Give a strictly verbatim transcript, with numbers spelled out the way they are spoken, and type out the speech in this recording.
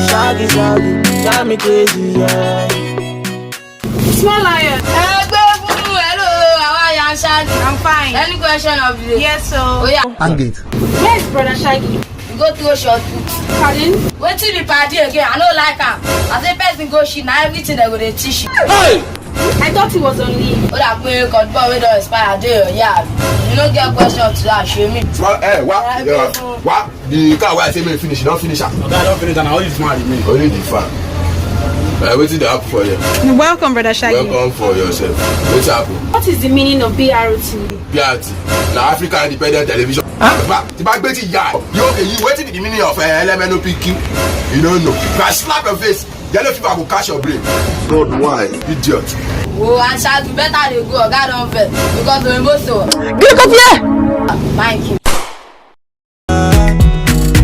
Shaggy, Shaggy, drive me crazy, yeah. Small lion. Ẹgbẹ́ fún hello, how are you, Shaggy? I'm fine. Any question of the day? Yes, sir. Oh yeah. Hang it. Where's brother Shaggy? You go throw shot put. Pardon? Wetin be party again? I no like am. I say person go shit na everything dem go dey teach you. I thought he was on leave. Ó dà pé codeball wey don expire dey your yard. You no get question to ask, show me. Wa ẹ wa Ẹ ẹ, fún. wa the car wey I say make finish, you don finish am. Oga, I don finish and I only this man remain. Only the fan. Uh, wetin dey happen for here? Welcome, brother Shaggy. Welcome for yourself. Wetin happen? What is the meaning of B R T? B R T na African Independent Television. Ba ti ba gbé ti ya. You okay? You wetin be the meaning of uh, L M N O P Q? You no know. If I slap your face, yellow fever go catch your brain. God why? Idiot. Wo aṣáájú better dey go, oga don vex because oyinbo so. Get up here! Thank you.